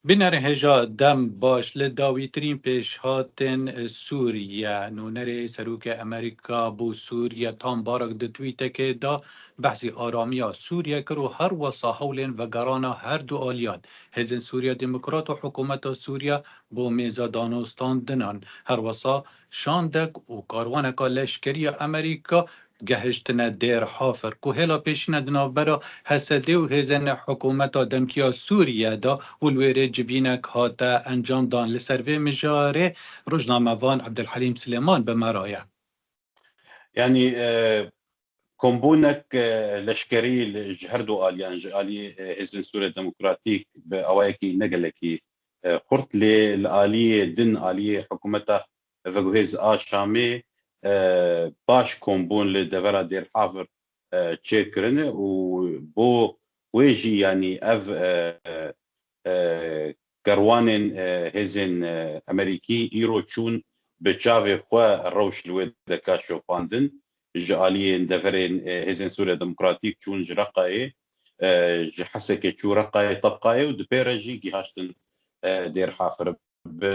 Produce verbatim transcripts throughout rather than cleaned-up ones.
Bînerên hêja dem baş, li dawîtirîn pêşhatên Sûriye, nûnerê Serokê Amerîka bo Sûriye Tom Barrack di twîtekê de behsî aramiya Sûriye kir û her wesa hewlên vegerana her du aliyan, Hêzên Sûriye Demokrat û Hikûmeta Sûriye bo mêza danûstandinan. Her wesa şandek û karwaneka leşkerî ya Amerîka gehiştine Dêr Hafir, ku hêla pêşîne di navbera H S D û hêzên hikûmeta demkî ya Sûriye de û li wê rê civînek hate encamdan. Li ser vê mijarê rojnamevan Ebdulhelîm Silêman bi me re ye. Yanî, e, kombûnek, e, leşkerî li, ji her du aliyan, ji aliyê, e, Hêzên Sûriye Demokratîk bi awayekî ne gelekî, e, xurt, lê li aliyê din, aliyê hikûmeta veguhêz a Şamê, e, baş kombûn li devera Dêr Hafir, e, çêkirine û bo wê jî, yanî ev, e, e, kerwanên, e, hêzên, e, Amerîkî îro çûn bi çavê xwe rewş li wê deka şopandin. Ji aliyên deverên, e, Hêzên Sûriye Demokratîk çûn ji Reqayê, e, ji Hesekê çû Reqayê, Tebqayê û di pê re jî gihaştin, e, Dêr Hafir. Bi,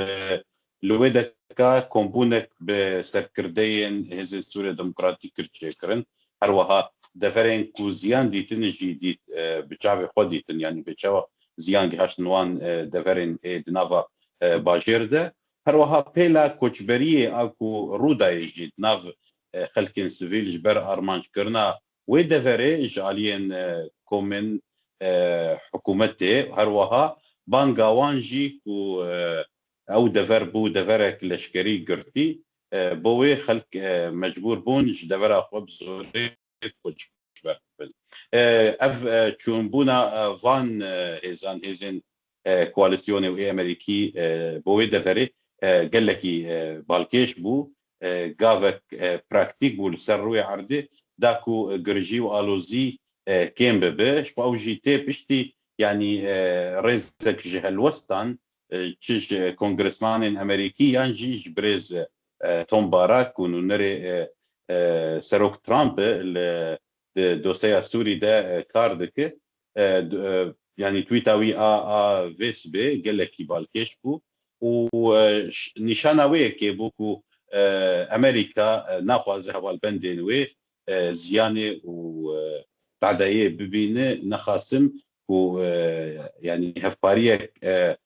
li wê deka kombûnek bi serkirdeyên Hêzên Sûriye Demokratîk kir çêkirin. Her wiha deverên ku ziyan dîtin jî dît, e, bi çavê xwe dîtin, yanî bi çawa ziyan gihaştin wan, e, deverên ê di nava, e, bajêr de. Her wiha pêla koçberiyê a ku rû dayê jî di nav, e, xelkên sivîl ji ber armanckirina wê deverê ji aliyên, e, komên, e, hikûmetê, her wiha banga wan jî ku, e, ew dever bû deverek leşkerî girtî, e, bo wê xelk, e, mecbûr bûn ji devera xwe bi zorê koçber bibin. E, ev, e, çûnbûna, e, van, e, hêzan, hêzên, e, koalîsyonê û ê Amerîkî, e, bo wê deverê, e, gelekî, e, balkêş bû. E, gavek, e, praktîk bû li ser rûyê erdê, da ku girjî û alozî, e, kêm bibe. Ji bo ew jî tê piştî, yanî, e, rêzek ji helwestan, e, çi ji kongresmanên Amerîkî yan jî ji birêz, e, Tom Barrack ku nûnerê, e, e, Serok Trump e li, di dosyeya Sûrî de, e, kar dike. E, d-, e, yanî twîta wî a, a vê sibê gelekî balkêş bû û, e, ş-, nîşana wê yekê bû ku, e, Amerîka, e, naxwaze hevalbendên wê, e, ziyanê û, e, tadayê bibîne, nexasim ku, e, yanî hevpariyek, e,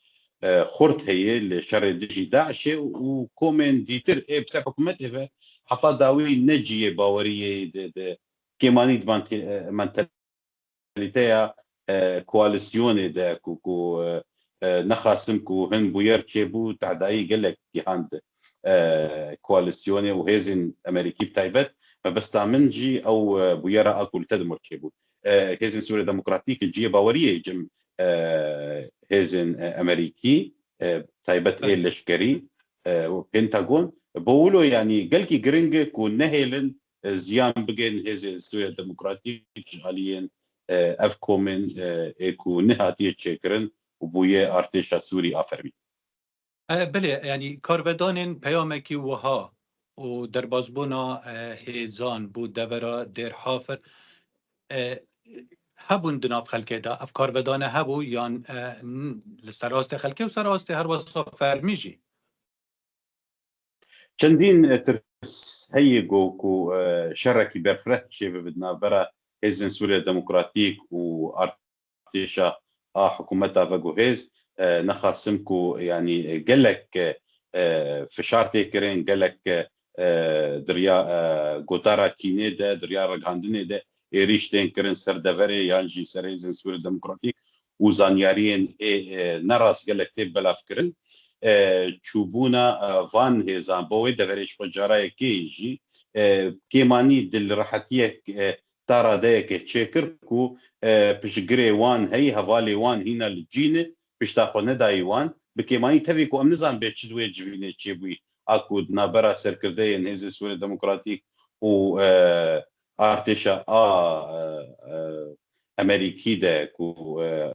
e, xurt heye li şerê dijî DAIŞê û komên dîtir ê bi ser hikûmetê ve heta dawî ne cihê baweriyê di, di kêmanî di mantî-, e, mantalîteya, e, koalîsyonê de ku, ku, e, e, nexasim ku hin bûyer çêbû, tadayî gelek gihand, e, koalîsyonê û hêzên Amerîkî bi taybet. Mebesta min jî ew, e, bûyera a ku li Tedimur çêbû. E, hêzên Sûriye Demokratîk cihê baweriyê cem, e, hêzên, e, Amerîkî, e, taybet ê leşkerî, e, û Pentagon. Bo wilo, yanî gelkî giring e ku nehêlin, e, ziyan bigên hêzên Sûriye Demokratîk ji aliyên, e, ev komên, e, ê ku nehatiye çêkirin û bûye artêşa Sûrî a fermî. E, belê, yanî karvedanên peyamekî wiha û derbazbûna, e, hêzan bo devera Dêr Hafir, e, hebûn di nav xelkê de. Ev karvedane hebû yan, e, n-, li ser astê xelkê û ser astê her wesa fermî jî? Çendîn, e, tirs heye ku, ku, e, şerekî berfireh çêbibe di navbera Hêzên Sûriye Demokratîk û artêşa a hikûmeta veguhêz, e, nexasim ku, yanî, e, gelek, e, e, fişar tê kirin, gelek, e, e, di riya, e, gotara kînê de, di riya ragihandinê de êrîş tên kirin ser deverê yan jî ser Hêzên Sûriye Demokratîk û zanyariyên ê, e, ne rast gelek tê belavkirin. E, çûbûna, e, van hêzan bo wê deverê ji xwe cara yekê jî, e, kêmanî dil rehetiyek, e, ta radeyeke çêkir ku, e, piştgirê wan hey, hevalê wan hîna li cî ne, pişta xwe nedayî wan. Bi kêmanî tevî ku em nizanin bê çi di wê civînê çêbûyî, a ku di navbera serkirdeyên Hêzê Sûrê Demokratîk û, e, artêşa a, e, e, Amerîkî de ku, e,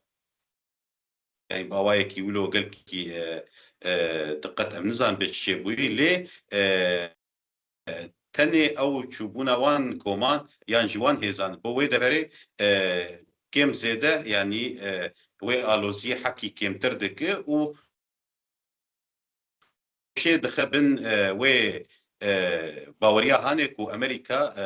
bi awayekî wilo gelkî, e, e, diqet em nizanin bê çi çêbûyî, lê, e, e, tenê ew çûbûna wan koman yan jî wan hêzan bo wê deverê, e, kêm zêde, yanî, e, wê aloziyê hepkî kêmtir dike û şê dixe bin, e, wê, e, baweriya hanê ku Amerîka, e,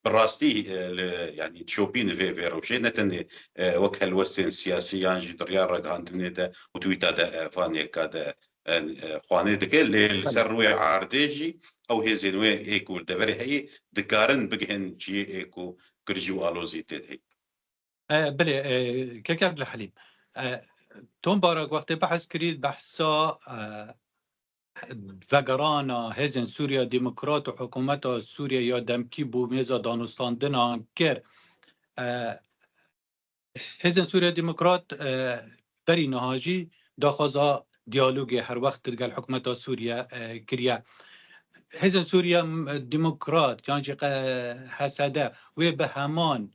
bi rastî, e, li, yanî dişopîne vê, vê rewşê, ne tenê, e, wek helwestên siyasî yan jî di riya ragihandinê de û twîta de, e, van yeka de, e, e, xwanê dike, lê li ser rûyê erdê jî ew hêzên wê ê ku li deverê heye dikarin bigihin cihê ê ku girjî û alozî tê de heye. E, belê, e, kek Ebdulhelîm. E, Tom Barak wextê behs kirî, behsa, e, vegerana Hêzên Sûriya Demokrat û hikûmeta Sûriye ya demkî bo mêza danûstandinan kir. E, Hêzên Sûriya Demokrat, e, berî niha jî daxwaza diyalogê her wext digel hikûmeta Sûriye, e, kiriye. Hêzên Sûriya, m-, Demokrat yan jî qe-, H S D wê bi heman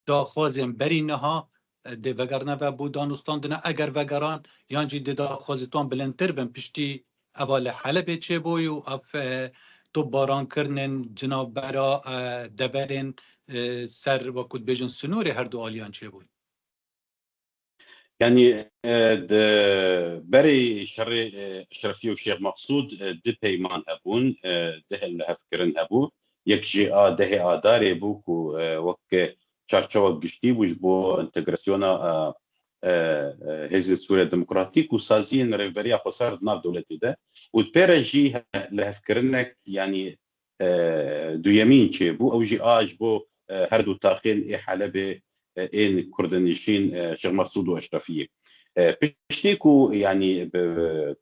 daxwazên berî niha, e, dê vegerine ve bo danûstandina, eger vegeran, yan jî dê daxwazê wan bilindtir bin piştî eva li Helebê çêbûyî û ev, e, topbarankirinên di navbera, e, deverên, e, ser, wekû dibêjin, sinûrê her du aliyan çêbûyî? Yanî, e, di berê şerê, e, Eşrefî û Şêx Meqsûd, e, du peyman hebûn, e, du hevlihevkirin hebû. Yek jî a dehê Adarê bû ku, e, wek çarçewek giştî bû ji bo entegrasyona, e, e, e, Hêzên Sûriya Demokratîk û saziyên rêveberiya xweser di nav dewletê de. Û di pê re jî he-, lihevkirinek, yanî, e, duyemîn çêbû. Ew jî a ji bo, e, her du taxên ê Helebê, e, ên Kurdenişîn, e, Şêx Meqsûd û Eşrefiyê. E, piştî ku, yanî, bi,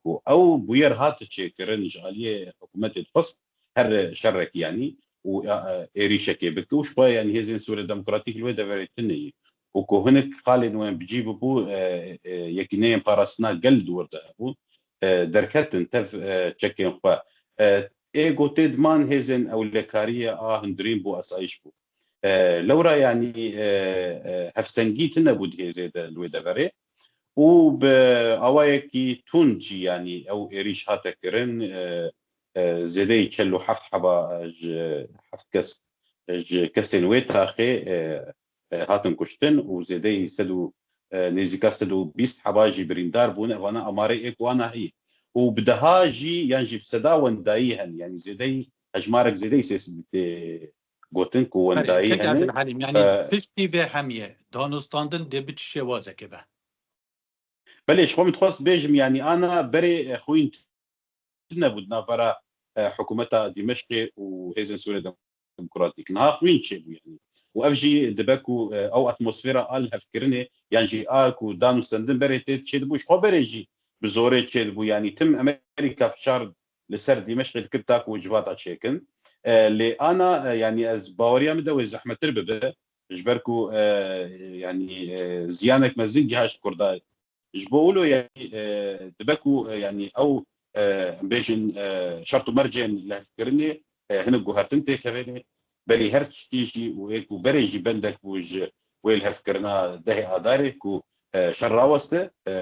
ku ew bûyer hate çêkirin ji aliyê hikûmetê dixwest her şerekî, yanî, û, e, e, êrîşekê bike û ji xwe, yanî, Hêzên Sûriya Demokratîk li wê deverê tune ye. Û ku hinek xalên wan bi cî bibû, e, e, yekîneyên parastina gel di wir de hebû, e, derketin tev, e, çekên xwe. E, ê gotê diman hêzên ewlekariyê a hundirîn bû, asayiş bû. E, lewra, yanî, e, e, hevsengî tune bû di hêzê de li wê deverê. Û bi awayekî tund jî, yanî, ew êrîş hate kirin, e, e, zêdeyî çel û heft heba ji heft kes, ji kesên wê taxê, e, e, hatin kuştin û zêdeyî sed û, e, nêzîka sed û bîst heba jî birîndar bûn. Evana amarê ê ku wana heye. Û bi deha jî yan jî bi seda wendayî hen, yanî zêdeyî, hejmarek zêdeyî sê sedî tê gotin ku wendayî hene. Yanî, e, piştî vê hemiyê, danûstandin dê bi çi şêwazekê be? Belê, ji xwe min dixwest bêjim, yanî ana berê, e, xwîn tune bû di navbera, e, hikûmeta Dîmeşqê û Hêzên Sûriya Demokratîk. Niha xwîn çêbû, yanî. Û ev jî dibe ku, e, ew atmosfera a lihevkirinê, yan jî a ku danûstendin berê tê çêdibû, ji xwe berê jî bi zorê çêdibû. Yanî tim Amerîka fişar li ser Dîmeşqê dikir ta ku civata çêkin. E, lê ana, e, yanî ez baweriya min de wê zehmettir bibe. Ji ber ku, e, yanî, e, ziyanek mezin giha ji Kurda. Ji bo wilo, yanî, e, dibe ku, e, yanî ew, e, em bêjin, e, şert û mercên lihevkirinê, e, hinek guhertin têkevêne. Berî her tiştî jî û ê ku berê jî bendek bû ji wê lihevkirina dehê Adarê ku, e, şer raweste, e,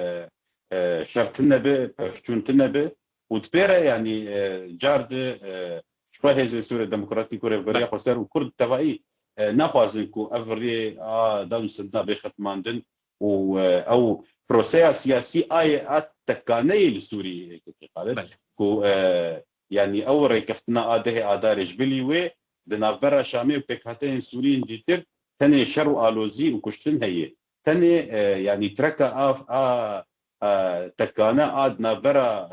e, şer tune be, pevçûn tune be û di pê re, yanî, e, car di, e, ji xwe Hêzên Sûriya Demokratîk û Rêveberiya Xweser û Kurd tevayî, e, naxwazin ku ev rê a danûstendina bê xetmandin û, e, ew proseya siyasî a yê a tekaneyê li Sûriyê tê qale ku, e, yanî ew rêkeftina a dehê Adarê ji bilî wê di navbera Şamê û pêkhateyên Sûriyên dîtir tenê şer û alozî û kuştin heye. Tenê, e, yanî tireka a, a, a tekane a di navbera,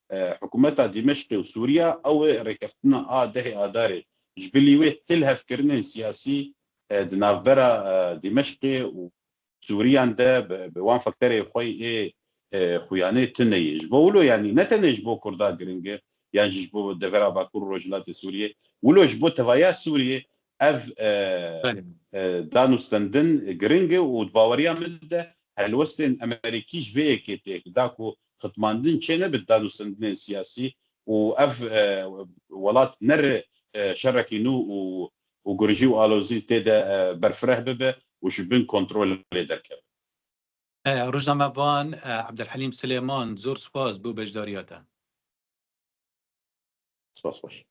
e, e, hikûmeta Dîmeşqê û Sûriya, ew ê rêkeftina a dehê Adarê ji bilî wê til hevkirinên siyasî, e, di navbera, e, Dîmeşqê û Sûriyan de bi, bi wan fakterê xwe yê, e, xuyanê tune ye. Ji bo wilo, yanî ne tenê ji bo Kurda giring e, yan jî ji bo devera Bakur û Rojhilatê Sûriyê, wilo ji bo tevaya Sûriyê ev, e, e, danûstendin giring e û di baweriya min de helwestên Amerîkî ji vê yekê têk da ku xitmandin çênebe danûstendinên siyasî û ev, e, welat nere, e, şerekî nû û, û gurjî û alozî tê de, e, berfireh bibe û ji bin kontrolê derkeve. E, rojnamevan, e, Ebdulhelîm Silêman, zor spas bo beşdariya te. Spas xweş.